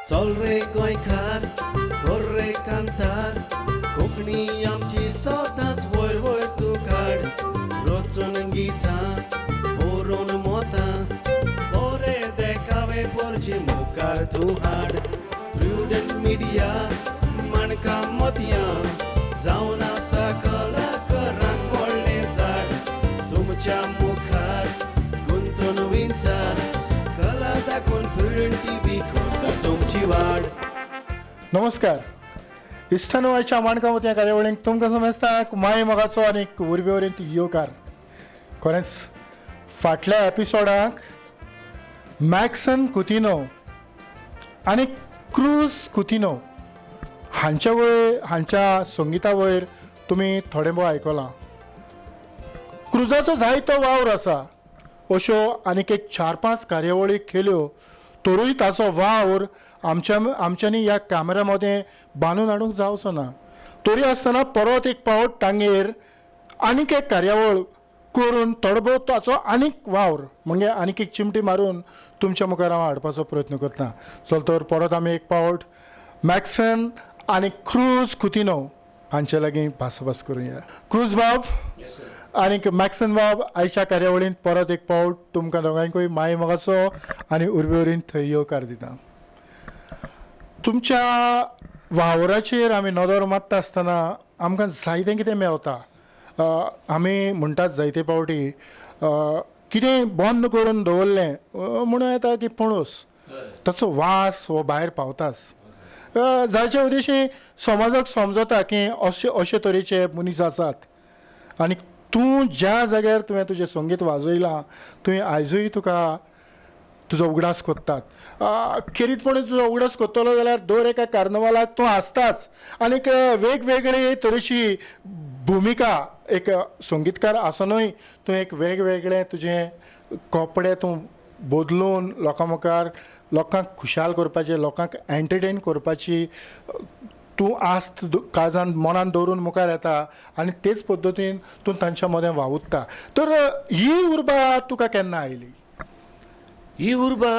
चल रे गोंयकार, कर रे कांतार, कोंकणी आमची सदांच वयर वयर तूं काड. रचून गितां बरोवन मोतां, बरे देखावे पोरचे मुखार तूं हाड. प्रुडंट मिडिया माणकां मोतयां जावन आसा कलाकारांक व्हडलें झाड. तुमच्या मुखार गुंतून विंचार, कला दाखोवन प्रुडंट टीव्ही करता तुमची वाड. नमस्कार इश्टानो, आयच्या माणकां मोतयां कार्यावळींक तुमकां समजता माय मोगाचो आनी उर्बे वरींत येवकार. खरेंच फाटल्या एपिसोडाक मॅक्सन कुतिनो आनी क्रूज कुतिनो हांच्या वयर, हांच्या संगिता वयर तुमी थोडें भोव आयकलां. क्रुजाचो जायतो वावर आसा, अश्यो आनीक एक 4-5 कार्यावळी केल्यो तरूय ताचो वावर आमच्यांनी ह्या कॅमेरा मदें बांदून हाडूंक जावचो ना. तरी आसतना परत एक पावट तांगेर आनीक एक कार्यावळ करून थोडो भोव ताचो आनीक वावर म्हणजे आनीक एक चिमटी मारून तुमच्या मुखार हांव हाडपाचो प्रयत्न करता. चल तर परत आमी एक पावट मॅक्सन आनी क्रूज कुतिनो हांचे लागीं भासाभास करुया. क्रूज बाब आनीक मॅक्सन बाब, आयच्या कार्यावळींत परत एक पावट तुमकां दोगांयकूय माय मोगाचो आनी उर्बे वरीन थंय येवकार दिता. तुमच्या वावराचेर आमी नदर मारता आसतना आमकां जायतें कितें मेवता. आमी म्हणटात जायते पावटी कितें बंद करून दवरलें म्हणूं येता की पणस ताचो वास हो भायर पावताच. जायचे उद्देशी समाजाक समजता की अशे अशे तरेचे मनीस आसात आनी तूं ज्या जाग्यार तुवें तुजें संगीत वाजयलां तुवें आयजूय तुका तुजो उगडास कोत्तात. खेरीतपणी तुजो उगडास कोत्तलो जाल्यार दर एका कार्नवालाक तूं आसताच आनीक वेगवेगळे तरेची भुमिका एक संगीतकार आसुनूय तूं एक वेगवेगळे तुजें कपडे तूं बदलून लोकां मुखार लोकांक खुशाल करपाचें, लोकांक एंटरटेन करपाची तूं आस्त काळजान मनान दवरून मुखार येता आनी तेच पद्दतीन तूं तांच्या मदें वावुरता. तर ही उर्बा तुका केन्ना आयली? ही उर्बा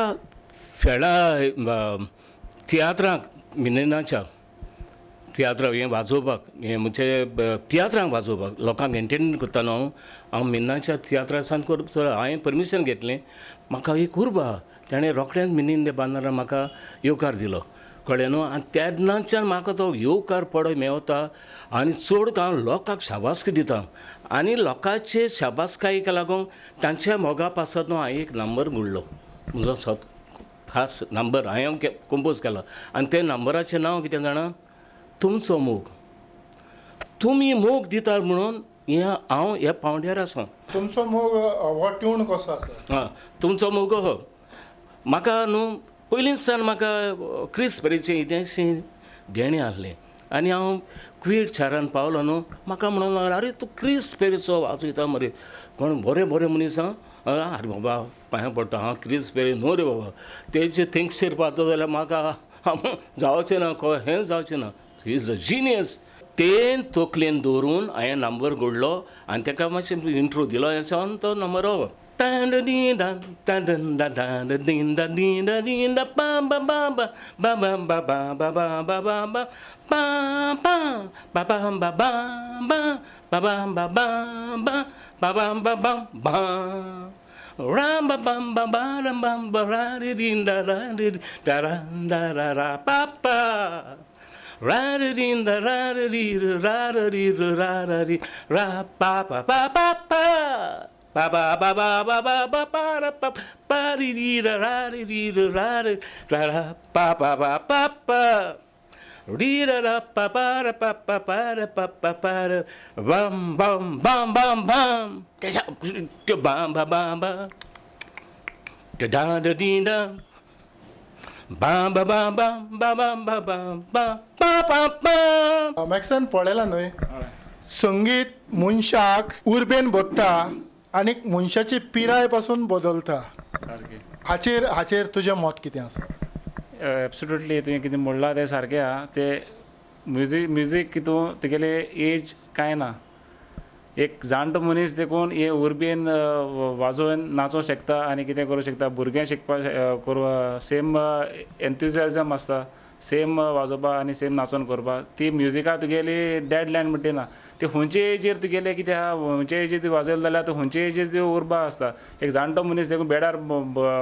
फेडा तियात्रांक, मिनेनाच्या तियात्राक हें वाजोवपाक, हें म्हणजे तियात्रांक वाजोवपाक लोकांक एंटरटेन करता न्हू हांव. मिन्नाच्या तियात्रासान चड हांवें परमिशन घेतलें, म्हाका एक उर्बा. ताणें रोखडेंच मिनीन दे बांदारा म्हाका येवकार दिलो, कळ्ळें न्हू. आनी तेन्नाच्यान म्हाका तो येवकार पडो मेवता आनी चड हांव लोकांक शाबासकी दिता आनी लोकांचे शाबासकायेक लागून तांच्या मोगा पासत न्हू हांवें एक नंबर घडलो, म्हजो खास नंबर हांवें कंपोज केलो आनी त्या नंबराचें नांव कितें जाणा, तुमचो मोग. तुमी मोग दितात म्हणून हें हांव ह्या पावंड्यार आसा. तुमचो मोग हो ट्यून कसो आसा? आं, तुमचो मोग हो म्हाका न्हू पयलींच सावन म्हाका क्रिस पेरीचें इतेंशें देणें आसलें आनी हांव क्वेट शारान पावलो न्हू, म्हाका म्हणूंक लागलो, आरे तूं क्रिस पेरीचो वाजयता मरे, कोण बरें बरें मनीस आं. अरे बाबा पांयां पडटा हांव, क्रिस पेरी न्हू रे बाबा, तेजे थिंगशेर पावता जाल्यार म्हाका जावचें ना, हें जावचें ना, he is a genius. तें तकलेन दवरून हांवें नंबर घडलो आनी ताका मातशें इंट्रो दिलो, हें तो नंबर हो. Ba ba ba ba ba ba ba ba ba ba di di da ra di di da ra di da ra ba ba ba ba ba di da da ba ba da ba ba ba da ba ba ba da bam bam bam bam bam da bam ba bam ba da da da di da bam ba bam bam ba bam ba bam ba ba ba ba. मॅक्सन पळयला न्हय, संगीत मनशाक उर्बेन भरता आनी मनशाची पिराय पासून बदलता. हाचेर हाचेर तुजें मत कितें आसा? एब्सोल्युटली तुवें कितें म्हणलां तें सारकें आहा. तें म्युजीक म्युजीक कितू तुगेले एज कांय ना, एक जाणटो मनीस देखून हे उर्बेन वाजोवन नाचोंक शकता आनी कितें करूंक शकता. भुरगें शिकपाक करूं सेम एन्थुजियाजम आसता, सेम वाजोवपा आनी सेम नाचोन करपा. ती म्युजिका तुगेली डेड लायन म्हणटा ती ना, ती खंयचे एजीर तुगेले कितें आहा, खंयचे एजीर ती वाजयले जाल्यार तूं खंयचे एजीर ती उर्बा आसता. एक जाणटो मनीस देखून बेडार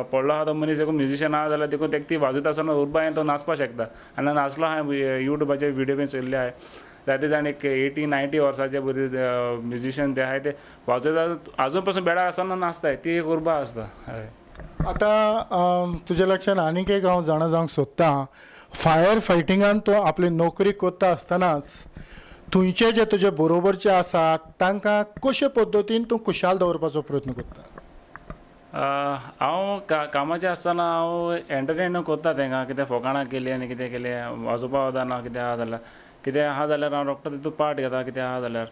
पडलो आहा तो मनीस देखून म्युजिशियन आहा जाल्यार देखून तेका ती वाजयता आसतना उर्बा येवन तो नाचपाक शकता. आनी नाचलो आहा, युट्यूबाचेर विडियो बीन चोयल्ले आहाय, जायते जाण एक 80 90 वर्सांचे भुरगे म्युजिशियन ते आहाय ते वाजयता आजून पासून बेडार आसतना नाचताय, ती एक उर्बा आसता. हय. आतां तुज्या लक्षान आनीक एक हांव जाणा जावंक सोदतां, फायर फायटिंगान तूं आपली नोकरी करता आसतनाच थंयचे जे तुजे बरोबरचे आसात तांकां कशे पद्दतीन तूं खुशाल दवरपाचो प्रयत्न करता? हांव कामाचेर आसतना हांव एंटरटेन करता तेंकां, कितें फोकाणां केलीं आनी कितें केलें, वाजोवपा वचना कितें आहा जाल्यार, कितें आहा जाल्यार हांव रोखडो तितूंत पार्ट घेता कितें आहा जाल्यार.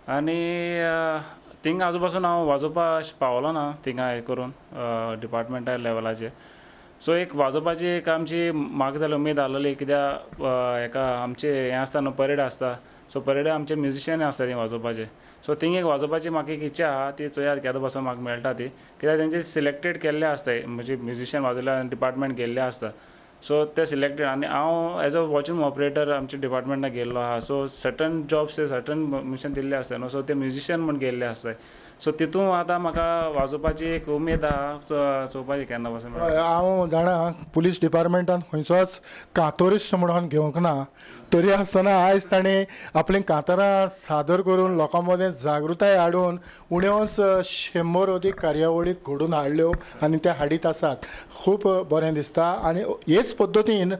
आनी थिंगा आजू पासून हांव वाजोवपा अशें पावलो ना थिंगा हें करून डिपार्टमेंटा लेवलाचेर. सो एक वाजोवपाची एक आमची म्हाका जाल्यार उमेद आहलोली, कित्याक हेका आमचें हें आसता न्हू परेड आसता, सो परेडा आमचे म्युजिशियन आसता थंय वाजोवपाचे. सो थिंग एक वाजोवपाची म्हाका एक इच्छा आहा, ती चोयात केदो पासून म्हाका मेळटा ती, कित्याक तेंचे सिलेक्टेड केल्ले आसताय म्हणजे म्युजिशियन वाजयल्या डिपार्टमेंट गेल्ले आसता, सो ते सिलेक्टेड. आनी हांव एज अ वॉचिंग ऑपरेटर आमच्या डिपार्टमेंटाक गेल्लो आहा, सो सर्टन जॉब्स ते सर्टन मिशन दिल्ले आसता न्हू, सो ते म्युजिशियन म्हूण गेल्ले आसताय. सो तितून आतां म्हाका वाजोवपाची एक उमेद आहा, चोवपाची केन्ना पासून. हांव जाणा पुलीस डिपार्टमेंटान खंयचोच कांतोरिस्ट म्हणून घेवंक ना, तरी आसतना आयज ताणें आपलीं कांतारां सादर करून लोकां मदें जागृताय हाडून उण्योच 100 अदीक कार्यावळी घडोवन हाडल्यो आनी ते हाडीत आसात. खूब बरें दिसता. आनी हेच पद्दतीन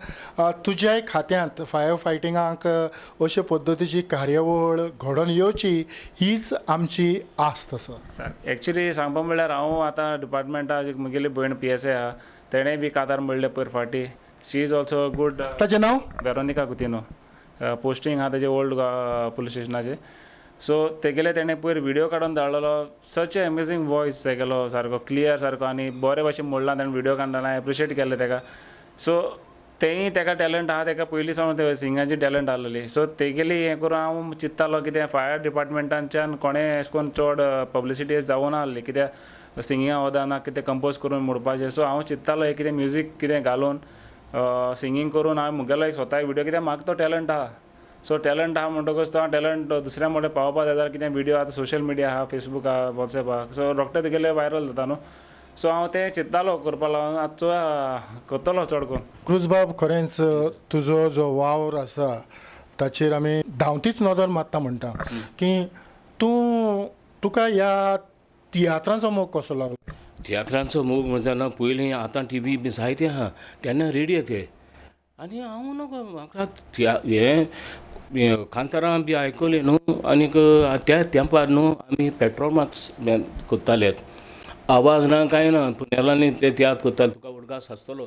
तुज्याय खात्यांत फायर फायटिंगाक अशे पद्दतीची कार्यावळ घडोवन येवची हीच आमची आस्त आसा. सर एक्चुली सांगपा म्हणल्यार हांव आतां डिपार्टमेंटा म्हगेली भयण PSA आहा, तेणें बी कातार म्हणलें पयर फावटी, शी is also good. ताचें नांव? वेरोनिका कुतिनो. पोस्टींग आहा तेजें ओल्ड पुलीस स्टेशनाचेर. सो तेगेले तेणें पयर विडियो काडून धाडलेलो, सच ए अमेजींग वॉयस तेगेलो, सारको क्लियर सारको आनी बरे भाशेन म्हणलां तेणें, विडियो काडून धाडला, एप्रिशिएट केलें तेका. सो तेंय तेका टॅलंट आहा, तेका पयलीं सावन ते सिंगिंगाची टॅलंट आहलोली. सो तेगेली हें करून हांव चिंत्तालो कितें फायर डिपार्टमेंटाच्यान कोणें अशें करून चड पब्लिसिटी जावना आहली, कित्याक सिंगिंगा वचना कितें कंपोज करून म्हणपाचें. सो हांव चिंत्तालो हें कितें म्युजीक कितें घालून सिंगींग करून हांव म्हगेलो एक स्वता विडियो, कित्याक म्हाका तो टॅलंट आहा. सो टॅलंट आहा म्हणटकूच तो टॅलंट दुसऱ्या मडें पावोवपा जाय जाल्यार कितें विडियो आतां सोशल मिडिया आहा, फेसबूक आहा, वॉट्सएप आहा, सो रोखडे तुगेले वायरल जाता न्हू. सो हांव तें चिंत्तालो करपा लागून, आतां चोया करतलो चड करून. क्रुजबाब, खरेंच तुजो जो वावर आसा ताचेर आमी धांवतीच नदर मारता म्हणटा की तूं तुका ह्या तियात्रांचो मोग कसो लागलो? तियात्रांचो मोग म्हणजे ना पयलीं, आतां टीवी बी जायते आहा, तेन्ना रेडियो ते आनी हांव नको म्हाका हें कांतारां बी आयकली न्हू. आनीक त्या तेंपार न्हू आमी पेट्रोल मार्क्स करताले, आवाज ना कांय ना, पुनेलांनी ते तियात्र करताले, तुका उडगास आसतलो,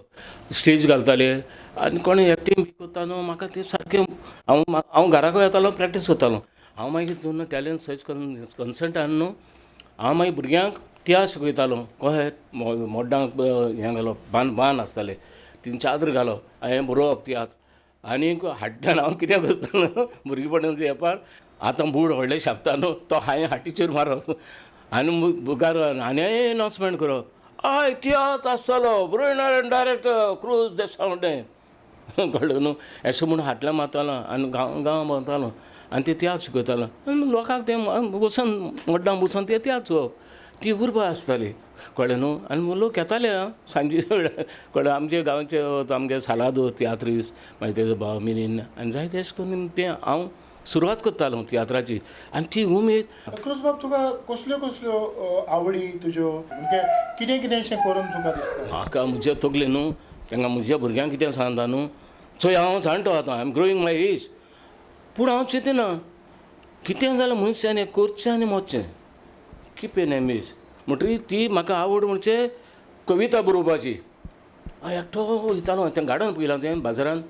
स्टेज घालताले आनी कोण एक्टींग बी करता न्हू, म्हाका तें सारकें हांव हांव घराकूय येतालो, प्रॅक्टीस करतालो. हांव मागीर दोन टॅलंट सर्च करून कन्सल्टान न्हू हांव मागीर भुरग्यांक तियात्र शिकयतालो, कशें मोड्डांक हें घालप, बान बान आसताले, तीन चादर घालप, हांवें बरोवप तियात्र. आनीक हाडटान हांव कितें करतालो, भुरगेपणाचो वेपार, आतां बूड व्हडलें शापता न्हू तो हांवें हाटीचेर मारप आनी मुखार आनी अनावन्समेंट करप, हय तियात्र आसतलो ब्रुयनर डायरेक्टर क्रूज देसावंडे, कळ्ळें न्हू. अशें म्हूण हाटल्यान मारतालो आनी गांव गांव भोंवतालो आनी ते तियात्र शिकयतालो आनी लोकांक तें बसून मड्डां बसून ते तियात्र चोवप, ती उर्बा आसताली, कळ्ळें न्हू. आनी लोक येताले सांजे वेळार, कळ्ळें. आमचे गांवचे आमगे सालादो तियात्रीस, मागीर तेजो भाव मिनीन आनी जायते अशें करून तें हांव सुरवात करतालो तियात्राची आनी ती उमेद. क्रुजबाब, तुका कसल्यो कसल्यो आवडी तुज्यो, म्हणजे कितें कितें अशें करून तुका दिसता? म्हाका म्हजे तकले न्हू तेंका म्हज्या भुरग्यांक कितें सांगता न्हू, चोय हांव जाणटो आतां, I am growing my age, पूण हांव चिंतना कितें जाल्यार मनशान हें करचें आनी मरचें, कीप एन एमेज. म्हणटकीर ती म्हाका आवड म्हणजे कविता बरोवपाची. हांव एकटो वयतालो तें गार्डन पळयलां तें बाजारान,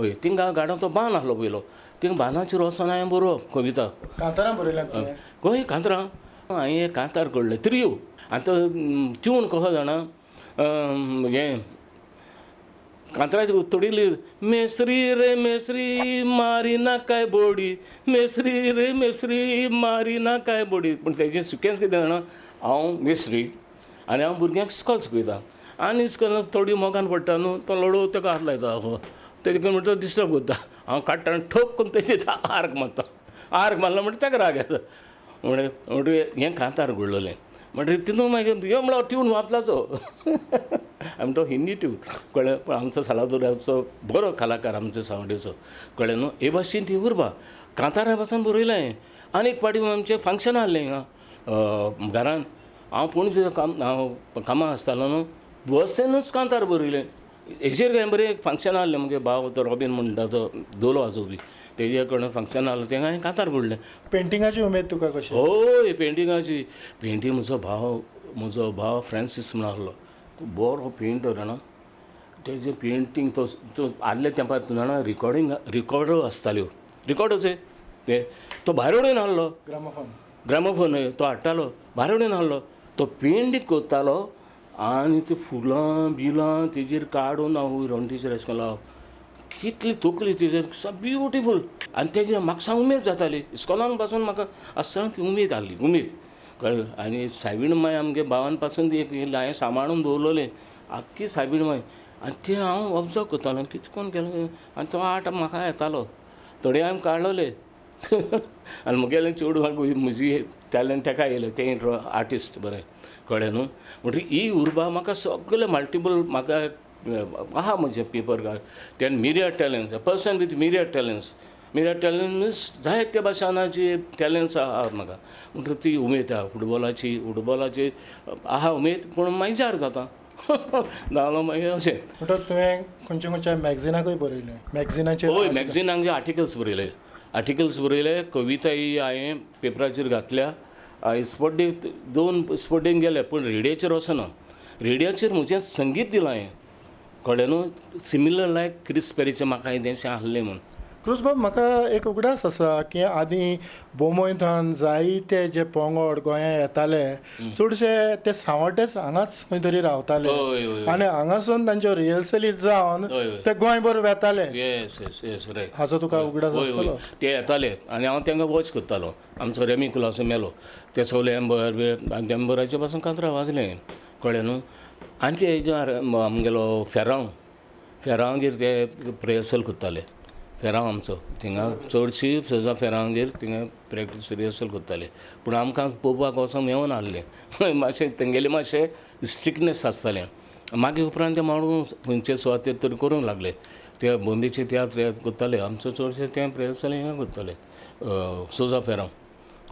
हय थिंगा गार्डन तो बांद आसलो पयलो, थिंगा बांदाचेर वचोन हांवें बरोवप कविता. कांतारां बरयल्यांत तुवें? हय कांतारां हांवें एक कांतार काडलें त्रियो. आतां ट्यून कसो जाणा, हें कांतराची थोडी मेसरी रे मेसरी मारी ना काय बोडी, मेसरी रे मेसरी मारी ना काय बोडी. पूण तेजें सिक्वेन्स कितें जाणा, हांव मेसरी आनी हांव भुरग्यांक इस्कोल शिकयता आनी इस्कोलान थोडी मोगान पडटा न्हू, तो लडो ताका हात लायता, हो तेजे म्हणटा डिस्टर्ब करता, हांव काडटा आनी ठोक करून तेजे आर्क मारता, आर्क मारलो म्हणटा ताका राग येता. म्हणटकीर हें कांतार घडलेलें. म्हणटकीर तितून मागीर ह्यो म्हणल्यार ट्यून आपल्याचो आमी तो हिंदी ट्यून कळ्ळें. पूण आमचो सालादोराचो बरो कलाकार आमचो सांवडेचो कळ्ळें न्हू, हे भाशेन ती उर्बा कांतारा पासून बरयलें हांवें. आनी एक पाटी आमचें फंक्शन आहलें हिंगा घरान, हांव पणजे काम हांव कामां आसतालो न्हू, बसीनूच कांतार बरयलें हेजेर. काय बरें एक फंक्शन आहलें, मुगे भाव तो रॉबीन म्हणटा तो दोलो वाजोवपी, तेजे कडल्यान फंक्शन आहलें तेंगा हांवें कांतार बरयलें. पेंटिंगाची उमेद तुका कशी? हय पेंटिंगाची, पेंटींग म्हजो भाव फ्रांसीस म्हण आहलो, बरो पेंटर जाणा. तेजें पेंटींग तो तो आदल्या तेंपार तूं जाणा रिकॉर्डिंग रिकॉर्डर आसताल्यो, रिकॉर्डर ते तो भायर उडोवन आहलो, ग्रामोफोन ग्रामोफोन तो हाडटालो भायर उडोवन आहलो, तो पेंटींग करतालो आनी ती फुलां बिलां तेजेर काडून हांव रोंटीचेर अशें करून लावप, कितली तकली तेजेर ब्युटिफूल. आनी तेगे म्हाका सामकी उमेद जाताली, इस्कॉलान पासून म्हाका आसतना ती उमेद आहली, उमेद कळ्ळें. आनी सायबीण माय आमगे भावान पासून एक हांवें सांबाळून दवरलेलें आख्खी सायबीण माय, आनी तें हांव ऑब्जर्व करतालो कितें कोण केलें, आनी तो आर्ट म्हाका येतालो, थोडे हांवें काडलेले. आनी मुगेलें चेडूं म्हजी टॅलंट तेका येयलें, तें आर्टिस्ट बरें कळ्ळें न्हू. म्हणटकीर ही उर्बा म्हाका सगळें मल्टिपल म्हाका आहा म्हजें पेपर तेन्ना myriad talents, a person with myriad talents, myriad talent means जायते भाशणाची टॅलंट्स आहा म्हाका. म्हणटकीर ती उमेद आहा फुटबॉलाची, फुटबॉलाची आहा उमेद, पूण मागीर जार जाता जालो मागीर अशें. म्हणटकच तुवें खंयच्या खंयच्या मॅगझिनाकूय बरयलें? मॅगझिनाचेर? हय मॅगझिनाक आर्टिकल्स बरयले, आर्टिकल्स बरयले, कविताय हांवें पेपराचेर घातल्या. स्पर्धेक 2 स्पर्धेक गेले, पूण रेडियोचेर वचना, रेडियोचेर म्हजें संगीत दिलां हांवें कळ्ळें न्हू, सिमिलर लायक क्रिस पेरीचें म्हाका हें आहलें म्हूण. क्रूज बाब, म्हाका एक उगडास आसा की आदीं बोंबोयथान जायते जे पंगड गोंयांत येताले चडशे ते सांवड्डेच हांगाच खंय तरी रावताले आनी हांगासून तांच्यो रिहर्सली जावन ते गोंयभर वेताले. येस येस येस रायट, हाचो तुका उगडास आसतलो. ते येताले आनी हांव तांकां वॉच करतालो. आमचो रेमी कुलासो मेलो, ते सगळे एम्बर एम्बराचे पासून कांतरां वाजलें कळ्ळें न्हू. आनी ते आमगेलो फेरांव, फेरांवगेर ते रिहर्सल करताले, फेरांव आमचो थिंगा चडशी सजा फेरांवगेर थिंगा प्रॅक्टीस रिहर्सल करताले. पूण आमकां पळोवपाक वचोंक मेळना आहलें, मातशें तेंगेलें मातशें स्ट्रिक्टनेस आसतालें. मागीर उपरांत ते माडू खंयचे सुवातेर तरी करूंक लागले, ते बोंबेचे तियात्र करताले, आमचो चडशे तें रिहर्सल हिंगा करताले सोजा फेरांव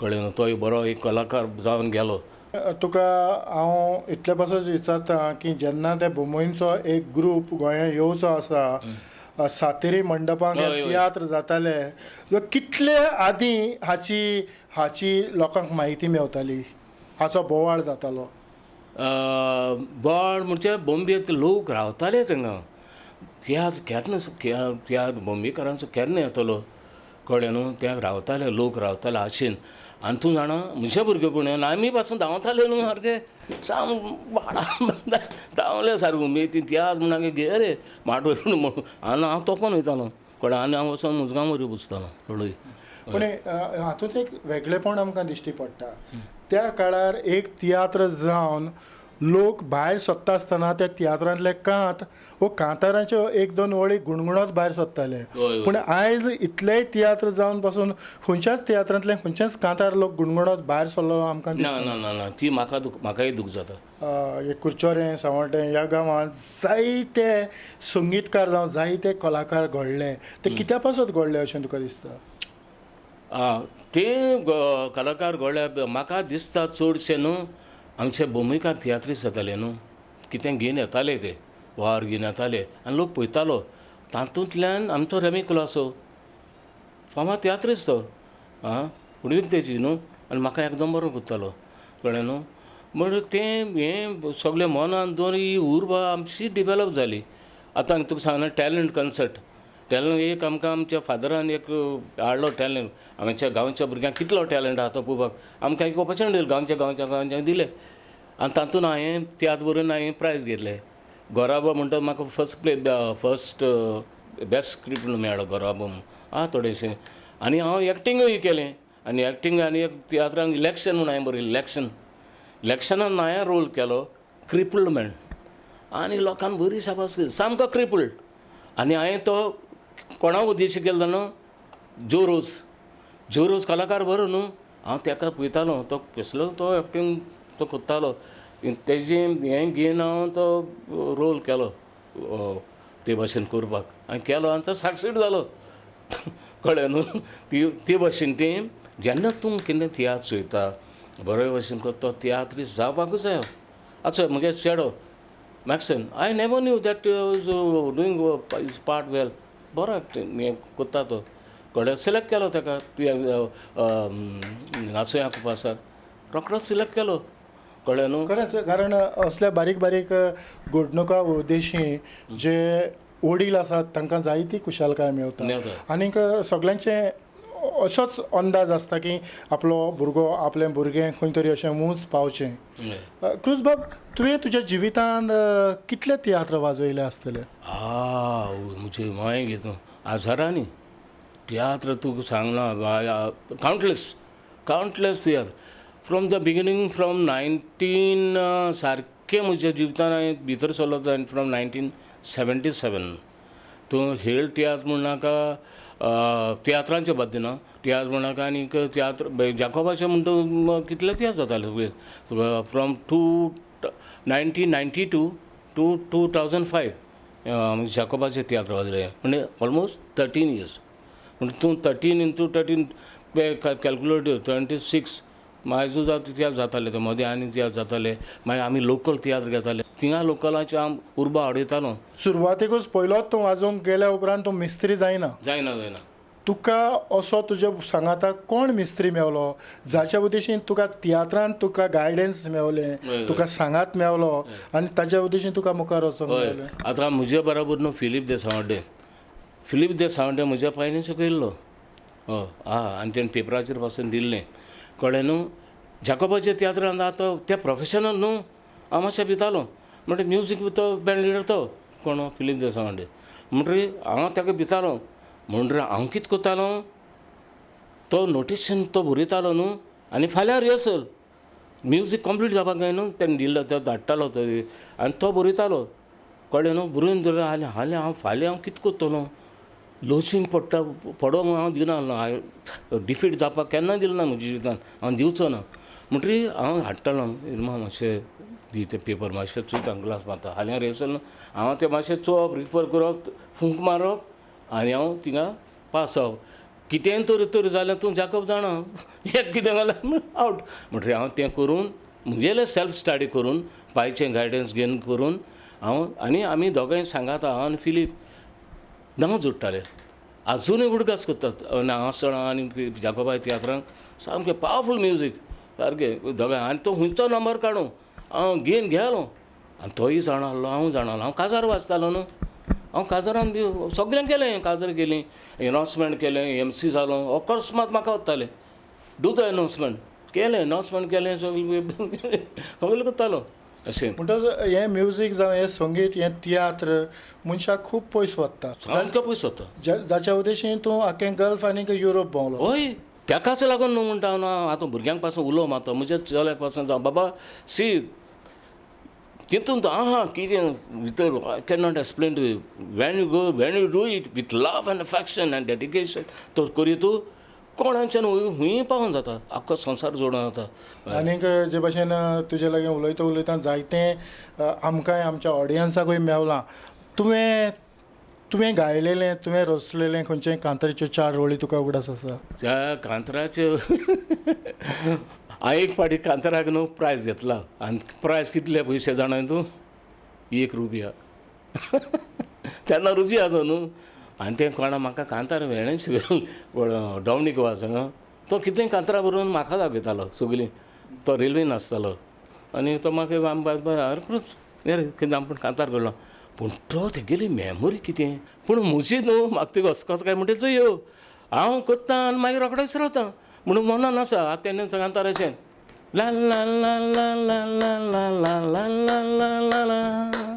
कळ्ळें न्हू. तोय बरो एक कलाकार जावन गेलो. तुका हांव इतले पासून विचारता की जेन्ना ते बोंबोयचो एक ग्रूप गोंयांत येवचो आसा, सातेरी मंडपांत तियात्र जाताले, कितले आदीं हाची हाची लोकांक म्हायती मेवताली, हाचो बोवाळ जातालो? बोवाळ म्हणजे बॉम्बेत लोक रावताले थंगा, तियात्र केन्ना तियात्र बॉम्बेकारांचो केन्ना येतलो कळ्ळें न्हू, त्या रावताले लोक रावताले आशेन. आनी तूं जाणा म्हज्या भुरगेपणान आमी पासून धांवताले न्हू सारके साम धांवले सारके उमेदीन तियात्र म्हण गेले माटोर म्हणून, आनी हांव तोपोन वयतालो कळ्ळें, आनी हांव वचोन मुजगांव वरी बसतालो थोडो. पूण हातूंत एक वेगळेपण आमकां दिश्टी पडटा, त्या काळार एक तियात्र जावन लोक भायर सोदता आसतना त्या तियात्रांतले कांत वो कांतारांच्यो एक दोन वळी गुणगुणत भायर सोदताले. पूण आयज इतलेय तियात्र जावन पासून खंयच्याच तियात्रांतले खंयच्याच कांतार लोक गुणगुणत भायर सरलो आमकां ना ना ना ना, ती म्हाका म्हाकाय दूख जाता. कुरचोरें सांवड्डें ह्या गांवांत जायते संगीतकार जावं जायते कलाकार घडले, ते कित्या पासत घडले अशें तुका दिसता? ते कलाकार घडले म्हाका दिसता चडशे न्हू आमचे भुमिका तियात्रीस जाताले न्हू, कितें घेवन येताले ते वावर घेवन येताले आनी लोक पळयतालो, तातूंतल्यान आमचो रेमी कुलासो फामाद तियात्रीस तो आं उडवीक तेजी न्हू, आनी म्हाका एकदम बरो करतालो कळ्ळें न्हू. म्हण तें हें सगळें मनान दवरून ही उर्बा आमची डिवेलप जाली. आतां तुका सांगना टॅलंट कन्सर्ट, टॅलंट एक आमकां आमच्या फादरान एक हाडलो टॅलंट, आमच्या गांवच्या भुरग्यांक कितलो टॅलंट आहा तो पळोवपाक आमकां एक ऑपॉर्चुनिटी दिली, गांवच्या गांवच्या गांवच्या दिलें आनी तातूंत हांवें तियात्र बरोवन हांवें प्रायज घेतलें गोराबो म्हणटा म्हाका first play first best script मेळ्ळो गोराबो आहा थोडेशें. आनी हांव एक्टिंगूय केलें आनी एक्टींग आनी एक तियात्रांक इलेक्शन म्हूण हांवें बरयलें. इलेक्शन इलेक्शनान हांवें रोल केलो क्रिपल्ड मॅन आनी लोकांक बरी शाबास केली, सामको क्रिपल्ड. आनी हांवें तो कोणाक उद्देश केलो जाणा, जोरोज जोरोज कलाकार बरो न्हू, हांव तेका पळयतालो तो कसलो तो एक्टींग तो करतालो तेजें हें घेवन हांव तो रोल केलो ते भाशेन करपाक आनी केलो आनी तो सक्सीड जालो. कळ्ळें न्हू ती ते भाशेन ती जेन्ना तूं केन्ना तियात्र चोयता बरे भाशेन करता तो तियात्रीस्त जावपाकूच जायो. आतां म्हगे चेडो Maxon, I never knew that is doing his part well, बरो एक्टींग हें करता तो. कळ्ळें, सिलेक्ट केलो ताका नाचोया कुपासार रोकडोच सिलेक्ट केलो. कळ्ळें न्हू. खरेंच, कारण असल्या बारीक बारीक घडणुकां उद्देशी जे वडील आसात तांकां जायती खुशालकाय मेवता आनीक सगल्यांचे असोच अंदाज आसता की आपलो भुरगो आपलें भुरगें खंय तरी अशें ऊंच पावचें. क्रुजबाब, तुवें तुज्या जिवितांत कितले तियात्र वाजयले आसतले? म्हजे मांय घेतू हजारांनी तियात्र तुका सांगना, कावंटलेस कावंटलेस तियात्र फ्रॉम the beginning, from 19 सारकें म्हज्या जिवितान हांवें भितर सरलो फ्रॉम 1977. तूं हेळ तियात्र म्हूण नाका, तियात्रांचे बाद दिना तियात्र म्हूण नाका, आनीक तियात्र जाकोबाचे म्हणटा कितले तियात्र जाताले फ्रॉम 1992 टू 2005 जाकोबाचे तियात्र वाजले, म्हणजे ऑलमोस्ट 13 इयर्स. म्हणजे तूं 13 इंटू 13 कॅल्कुलेट 26 मायजू जाता तियात्र जाताले ते मदें आनी तियात्र जाताले. मागीर आमी लोकल तियात्र घेताले, थिंगा लोकलाचे हांव उर्बा हाडयतालो. सुरवातेकूच पयलोच तूं वाजोवंक गेल्या उपरांत तूं मिस्त्री जायना? जायना जायना. तुका असो तुज्या सांगाता कोण मिस्त्री मेवलो जाच्या उद्देशीन तुका तियात्रांत तुका गायडन्स मेवलें, तुका सांगात मेवलो आनी ताच्या उद्देशीन तुका मुखार वचोंक मेळलें? आतां म्हजे बराबर न्हू फिलीप दे सांवड्डे, फिलीप दे सांवड्डे म्हज्या पायनी शिकयल्लो. हय आं, आनी तेणें पेपराचेर पासून दिल्लें. कळ्ळें न्हू. जाकोबाच्या तियात्रांत आतां ते प्रोफेशनल न्हू, हांव मातशें भितालो म्हणटा म्युजीक तो बँड लिडर तो कोण फिलीप दे सांवड्डे, म्हणटकीर हांव ताका भितालो. म्हणटकीर हांव कितें करतालो, तो नोटिशन तो बरयतालो न्हू आनी फाल्यां रिहर्सल म्युजीक कंप्लीट जावपाक जाय न्हू, तेणें दिल्लो तो धाडटालो तो आनी तो बरयतालो. कळ्ळें न्हू. बरोवन दवरलो आनी हाल्यां हांव फाल्यां हांव कितें करतलो, लोशींग पडटा पडोंक हांव दिना, डिफीट जावपाक केन्ना दिलें ना म्हज्या जिवितान, हांव दिवचो ना. म्हणटकीर हांव हाडटालो इरमा मातशें दी ते पेपर मातशें चोयता ग्लास मारता, फाल्यां रिहर्सल हांव तें मातशें चोवप, रिफर करप, फूंक मारप आनी हांव थिंगा पास जावप. कितेंय तर तर जाल्यार तूं जाकब जाणा, एक कितें जाल्यार आवट. म्हणटकीर हांव तें करून म्हगेलें सेल्फ स्टडी करून पायचें गायडन्स घेवन करून हांव आनी आमी दोगांय सांगाता, हांव आनी फिलीप नांव जोडटाले. आजुनूय उडगास करतात हांव आनी जाकोबाय तियात्रांक सामकें पावरफूल म्युजीक सारकें दोगांय. आनी तो खंयचो नंबर काडूं हांव घेवन गेलो आनी तोय जाणा आहलो, हांव जाणा आहलो. हांव काजार वाजतालो न्हू, हांव काजारान बी सगळें केलें, काजार केली, एनावन्समेंट केलें, एम सी जालो, अकस्मात म्हाका वताले do the announcement केलें, एनावन्समेंट केलें, सगळें सगळें करतालो अशें. म्हणटकच हें म्युजीक जावं हें संगीत हें तियात्र मनशाक खूब पयस वता, सामकें पयस वता. जाच्या उद्देशीन तूं आख्खें गल्फ आनीक युरोप भोंवलो. हय, ताकाच लागून न्हू म्हणटा हांव आतां भुरग्यांक पासून उलो मारता, म्हज्या चल्याक पासून जावं बाबा सी तितून आहा कितें भितर I can not explain to you. When you go, when you do it with love and affection and dedication तो करी तूं कोणाच्यान हुंय पावोन जाता, आख्खो संवसार जोडून जाता. आनीक जे भाशेन तुजे लागीं उलयता उलयता जायतें आमकांय आमच्या ऑडियन्साकूय मेवलां. तुवें तुवें गायलेलें, तुवें रचलेलें खंयचें कांताराच्यो चार वळी तुका उगडास आसा? त्या कांताराच्यो हांवें एक फावटी कांताराक न्हू प्रायज घेतला आनी प्रायज कितले पयशे जाणा तूं? 1 रुपया. तेन्ना रुपया तो न्हू. आनी तें कोणा म्हाका कांतार वेणें डॉमनीक वाज तो कितें कांतारां बरोवन म्हाका दाखयतालो सगळीं. तो रेल्वेन आसतालो आनी तो म्हाका कितें आपूण कांतार घडलो, पूण तो तेगेली मेमोरी कितें, पूण म्हजी न्हू म्हाका ती घसघस काय म्हणटा यो हांव करता आनी मागीर रोखडेंच रावता म्हणून मनान आसा. आतां तेन्ना कांतार अशें ला ला ला ला ला ला ला ला ला ला ला ला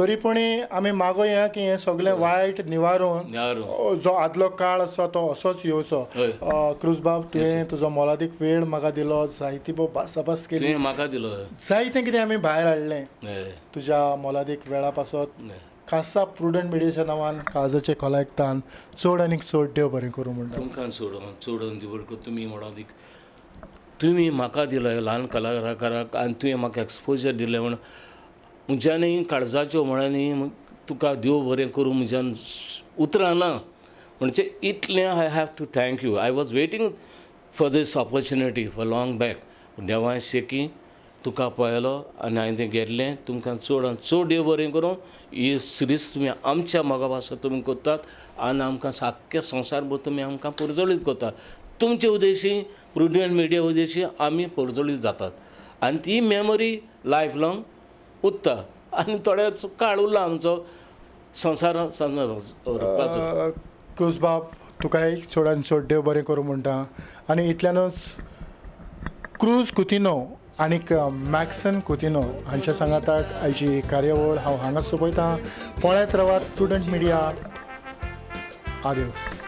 तरी पूण आमी मागोया की हें सगळें वायट निवारून जो आदलो काळ आसा तो असोच येवचो. क्रूजबाब, तुवें तुजो मोलादीक वेळ म्हाका दिलो, जायती भासाभास केली, म्हाका दिलो, जायतें कितें आमी भायर हाडलें तुज्या मोलादीक वेळा पासत. खासा प्रुडंट मिडियाच्या नांवान काळजाचे खोलायकतान चड आनीक चड देव बरें करूं म्हणटा. तुमकां सोडून चडून दिवड तुमी मोलादीक तुमी म्हाका दिलो ल्हान कलाकाराक आनी तुवें म्हाका एक्सपोजर दिलें म्हण म्हज्यानी काळजाच्यो म्हळ्यांनी तुका देव बरें करूं म्हज्यान उतरां ना म्हणजे इतलें. I have to thank you. I was waiting for this opportunity for long back. देवान शेकी तुका पळयलो आनी हांवें तें घेतलें. तुमकां चड आनी चड देव बरें करूं. ही सिरीज तुमी आमच्या मोगा पासत तुमी करतात आनी आमकां सारकें संवसार भर तुमी आमकां परजळीत करतात. तुमचे उद्देशी प्रुडंट मिडिया उद्देशी आमी परजळीत जातात आनी ती मेमोरी लायफ लाँग उरता आनी थोडे काळ उरला आमचो संवसार उरपाचो. क्रूजबाब, तुकाय चड आनी चड देव बरें करूं म्हणटा. आनी इतल्यानूच क्रूज कुतिन्हो आनीक मॅक्सन कुतिन्हो हांच्या सांगाताक आयची कार्यावळ हांव हांगा सोंपयतां. पळयत रावात प्रुडंट मिडिया. आदेस.